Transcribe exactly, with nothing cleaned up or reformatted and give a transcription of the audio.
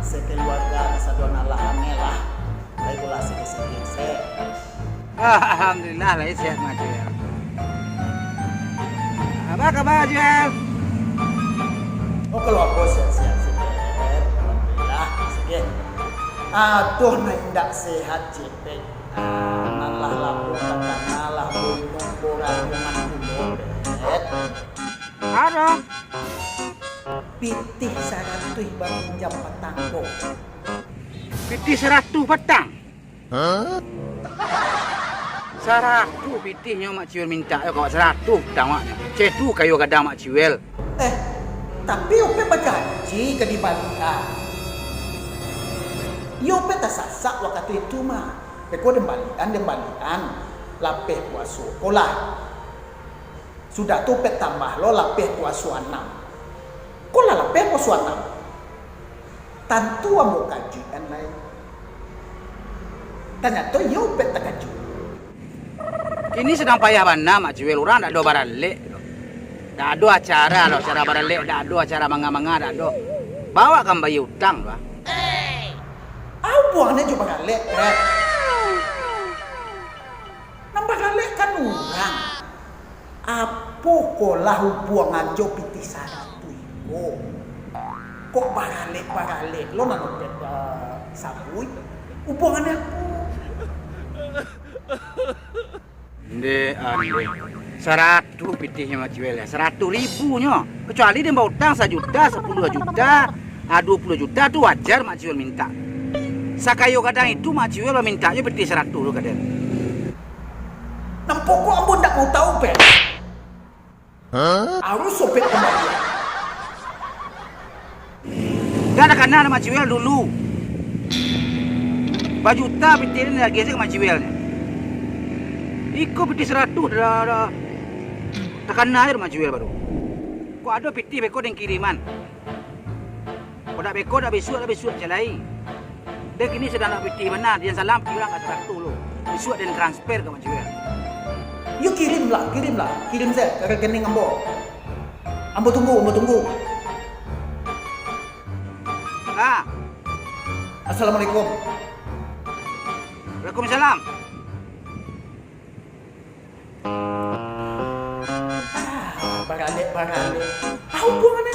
Sakaluarga kasadonyo lah angeh lah. Baiklah, sigi-sigi, se. Alhamdulillah, lai sehat, Mak Juel. Apa kabar, Juel? Oh, kalau ambo sehat-sehat, sehat. Alhamdulillah, sigi. Aduh, nan indak sehat, Cipek. Ah, nan lah lamo takana lah bunuh urang rumah dulu, Pet. Ado. Pitih saratuih baminjam patang ko. Pitih saratuih patang? Saratuih pitihnyo Mak Ciwel mintak yo, kawak saratuih patang awaknyo. Ceh tu kayo gadang Mak Ciwel. Eh, tapi Opet bajanji ka dibaliak. Iyo, Opet tasasak wakatu itu mah. Beko den baliakan, den baliakan lapeh puaso ko lah. Sudah tu Opet tambah lo lapeh puaso anam. Ko lah lapeh puaso anam. Tantu ambo kajuikan lai. Tanyato iyo Opet takajuik. Kini sadang payah bana Mak Ciwel, urang dak ado baralek doh. Dak ado acara lo, acara baralek dak ado, acara manga-manga dak ado. Bawak ka mambayia utang tu ah. Apo hubungan jo baralek, Pet? Nan baralek kan urang. Apo ko lah hubungan jo pitih saratuih ko? Kok baralek-baralek lo nan Opet, eh, sabuik? Hubungannyo apo? Ndeh, ah, ndeh. Saratuih pitihnyo Mak Ciwel, yo. Saratuih ribu nyo. Kecuali den bautang sajuta, sapuluah juta, ah, duo puluah juta tu wajar Mak Ciwel mintak. Sakayo gadang itu Mak Ciwel mintak jo pitih saratuih tu ka den. Nan pokok ambo ndak mau tahu, Pet. Harus Opet kambalian. Dah takana Mak Ciwel dulu. Bajuta pitih ni lagi ka Mak Ciwel ni. Iko pitih saratuih dah, dah. Takana jo Mak Ciwel baru. Kok ado pitih beko den kiriman. Kok dak beko, dak bisuak, dak bisuak cek lai. Den kini sadang nak pitih bana, dian salam, kiro angka saratuih lo. Bisuak den transfer ka Mak Ciwel. Yo, kirimlah, kirimlah. Kirim se ka rekening ambo. Ambo tunggu, ambo tunggu. Ah. Assalamualaikum. Waalaikumsalam. Ah, baralek-baralek. Ah, hubungan ni.